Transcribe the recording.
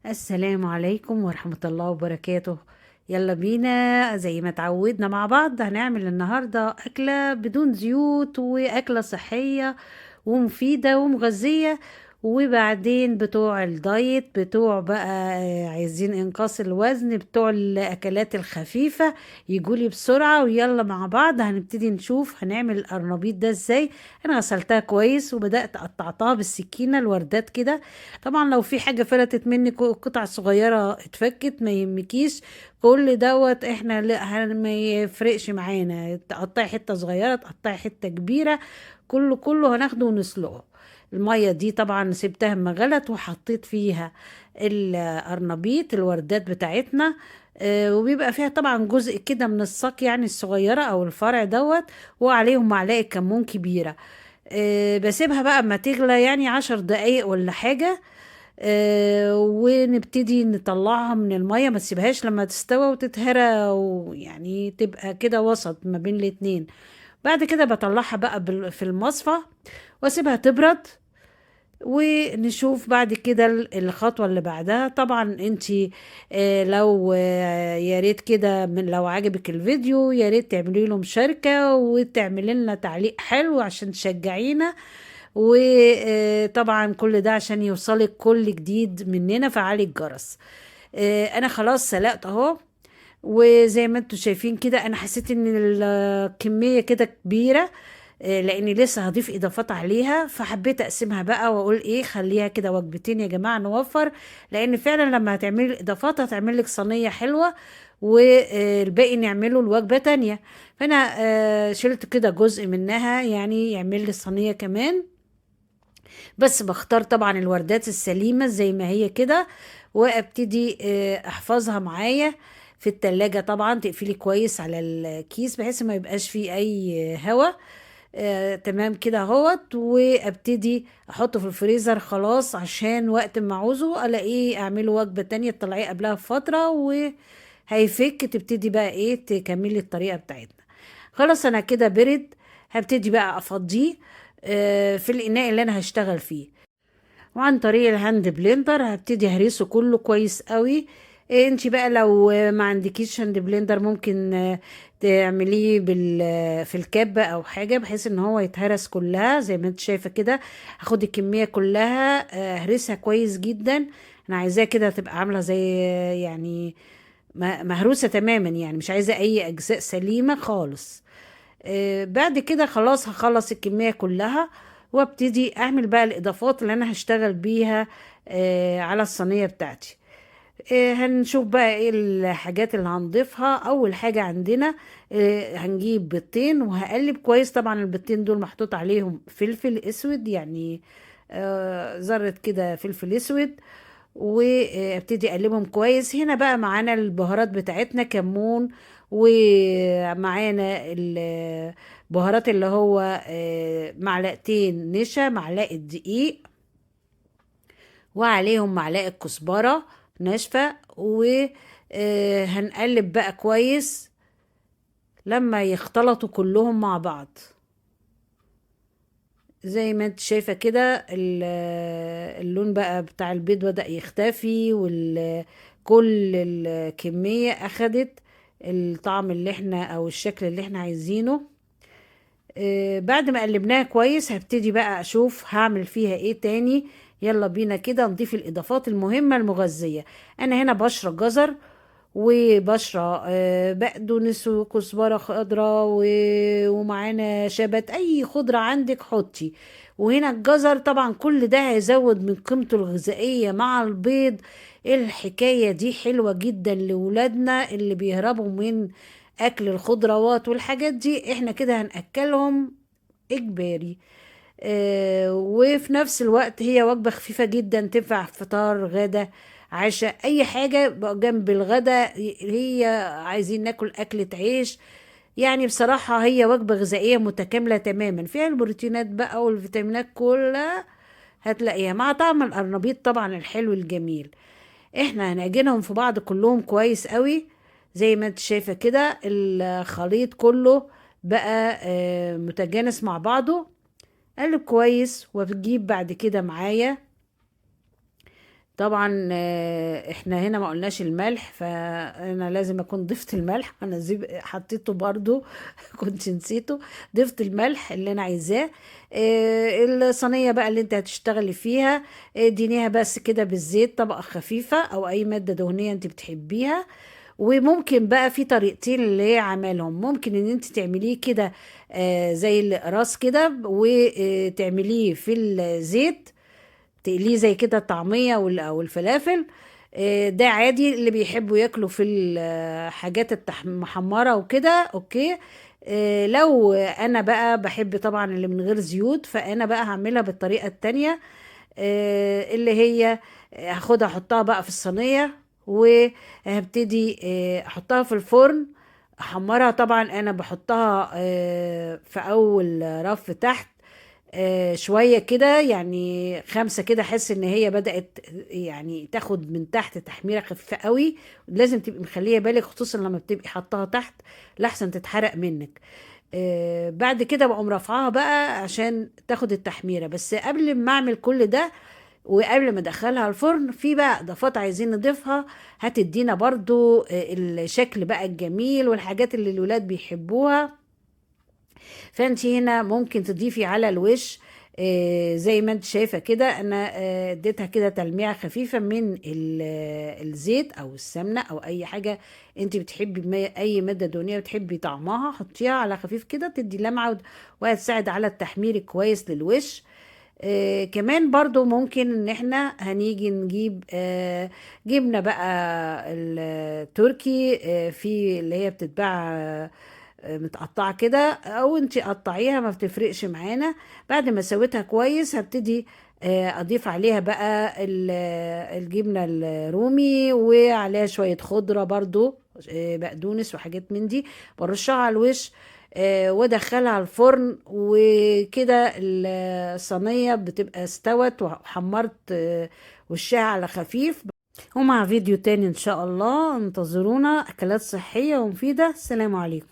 السلام عليكم ورحمة الله وبركاته. يلا بينا زي ما تعودنا مع بعض، هنعمل النهاردة أكلة بدون زيوت وأكلة صحية ومفيدة ومغذية. وبعدين بتوع الدايت، بتوع بقى عايزين إنقاص الوزن، بتوع الأكلات الخفيفة يجولي بسرعة. ويلا مع بعض هنبتدي نشوف هنعمل القرنبيط ده ازاي. انا غسلتها كويس وبدأت قطعتها بالسكينة الوردات كده. طبعا لو في حاجة فلتت منك قطع صغيرة اتفكت ما يهمكيش، كل دوت احنا ما يفرقش معانا، تقطعي حتة صغيرة تقطعي حتة كبيرة، كله هناخده ونسلقه. المية دي طبعا سبتها اما غلت وحطيت فيها القرنبيط الوردات بتاعتنا، وبيبقى فيها طبعا جزء كده من الساق يعني الصغيرة او الفرع دوت، وعليهم معلقة كمون كبيرة. بسيبها بقى اما تغلى يعني 10 دقايق ولا حاجة، ونبتدي نطلعها من المية. ما تسيبهاش لما تستوى وتتهرى، ويعني تبقى كده وسط ما بين الاتنين. بعد كده بطلعها بقى في المصفى واسيبها تبرد، ونشوف بعد كده الخطوة اللي بعدها. طبعا انتي، لو، يا ريت كده من لو عجبك الفيديو يا ريت تعملي له مشاركة وتعملي لنا تعليق حلو عشان تشجعينا، وطبعا كل ده عشان يوصلك كل جديد مننا. فعلي الجرس. انا خلاص سلقت اهو، وزي ما انتم شايفين كده انا حسيت ان الكمية كده كبيرة، لاني لسه هضيف اضافات عليها، فحبيت اقسمها بقى واقول ايه، خليها كده وجبتين يا جماعة نوفر، لان فعلا لما هتعملي الاضافات هتعمل لك صينية حلوة والباقي نعمله لوجبه تانية. فانا، شلت كده جزء منها يعني يعمل لي صينية كمان، بس بختار طبعا الوردات السليمة زي ما هي كده، وابتدي، احفظها معايا في التلاجة. طبعا تقفلي كويس على الكيس بحيث ما يبقاش فيه اي هوا. تمام كده اهوت، وابتدي احطه في الفريزر خلاص عشان وقت ما اعوزه الاقيه اعمله وجبة تانية. تطلعيه قبلها بفترة وهيفك، تبتدي بقى ايه تكملي الطريقة بتاعتنا. خلاص انا كده برد، هبتدي بقى افضيه، في الاناء اللي انا هشتغل فيه، وعن طريق ال hand blender هبتدي اهرسه كله كويس قوي. انتي بقى لو ما عندكيش hand blender ممكن، تعمليه في الكبة او حاجة بحيث ان هو يتهرس كلها زي ما انت شايفة كده. هاخد الكمية كلها، اهرسها كويس جدا. انا عايزاها كده تبقى عاملة زي، يعني مهروسة تماما، يعني مش عايزة اي اجزاء سليمة خالص. بعد كده خلاص هخلص الكمية كلها وابتدي اعمل بقى الاضافات اللي انا هشتغل بيها، على الصينية بتاعتي. هنشوف بقى ايه الحاجات اللي هنضيفها. اول حاجة عندنا، هنجيب بيضتين وهقلب كويس. طبعا البيضتين دول محطوط عليهم فلفل اسود، ذرة كده فلفل اسود، وابتدي اقلبهم كويس. هنا بقى معانا البهارات بتاعتنا، كمون، ومعانا البهارات اللي هو، معلقتين نشا، معلقة دقيق، وعليهم معلقة كزبرة ناشفة، هنقلب بقى كويس لما يختلطوا كلهم مع بعض. زي ما انت شايفة كده اللون بقى بتاع البيض بدأ يختفي، وكل الكمية اخدت الطعم اللي احنا او الشكل اللي احنا عايزينه. بعد ما قلبناها كويس هبتدي بقى اشوف هعمل فيها ايه تاني. يلا بينا كده نضيف الاضافات المهمة المغذية. انا هنا بشرة جزر، وبشرة، بقدونس وكزبرة خضراء، ومعانا شبت، اي خضرة عندك حطي. وهنا الجزر طبعا كل ده هيزود من قيمته الغذائية مع البيض. الحكاية دي حلوة جدا لولادنا اللي بيهربوا من اكل الخضروات والحاجات دي، احنا كده هنأكلهم اجباري. وفي نفس الوقت هي وجبة خفيفة جدا، تنفع فطار غدا عشاء اي حاجة جنب الغدا. هي عايزين ناكل اكلة عيش، بصراحة هي وجبة غذائية متكاملة تماما، فيها البروتينات بقى والفيتامينات كلها هتلاقيها مع طعم القرنبيط طبعا الحلو الجميل. احنا هنعجنهم في بعض كلهم كويس قوي زي ما انت شايفة كده، الخليط كله بقى، متجانس مع بعضه. قلب كويس. وبتجيب بعد كده معايا طبعا احنا هنا ما قلناش الملح، فانا لازم اكون ضفت الملح. انا حطيته برضو كنت نسيته. ضفت الملح اللي انا عايزاه. الصينية بقى اللي انت هتشتغلي فيها، ادينيها بس كده بالزيت، طبقة خفيفة او اي مادة دهنية انت بتحبيها. وممكن بقى في طريقتين اللي عملهم، ممكن ان انت تعمليه كده زي القراص كده، وتعمليه في الزيت تقليه زي كده الطعمية او الفلافل. ده عادي اللي بيحبوا ياكلوا في الحاجات المحمرة وكده، okay. لو انا بقى بحب طبعا اللي من غير زيوت، فانا بقى هعملها بالطريقة التانية، اللي هي هاخدها احطها بقى في الصينية، وهبتدي احطها في الفرن احمرها. طبعا انا بحطها في اول رف تحت، شوية كده، يعني 5 كده، احس ان هي بدأت تاخد من تحت تحميرة خفيفة قوي. لازم تبقي مخلية بالك، خصوصا لما بتبقي حطاها تحت لحسن تتحرق منك. بعد كده بقوم رافعاها بقى عشان تاخد التحميرة. بس قبل ما اعمل كل ده وقبل ما ادخلها الفرن، في بقى اضافات عايزين نضيفها هتدينا برضو الشكل بقى الجميل والحاجات اللي الولاد بيحبوها. فانت هنا ممكن تضيفي على الوش، زي ما انت شايفة كده، انا اديتها كده تلميعة خفيفة من الزيت او السمنة او اي حاجة انت بتحبي، اي مادة دهنية بتحبي طعمها حطيها على خفيف كده، تدي لمعة وهتساعد على التحمير الكويس للوش. كمان برضو ممكن ان احنا هنيجي نجيب جبنة بقى التركي، في اللي هي بتتباع متقطعة كده، او انتي قطعيها ما بتفرقش معانا. بعد ما سويتها كويس هبتدي اضيف عليها بقى الجبنة الرومي، وعليها شوية خضرة برضو، بقدونس وحاجات من دي، برشها على الوش، وادخلها على الفرن. وكده الصينية بتبقى استوت وحمرت وشها على خفيف. ومع فيديو تاني ان شاء الله، انتظرونا، اكلات صحية ومفيدة. السلام عليكم.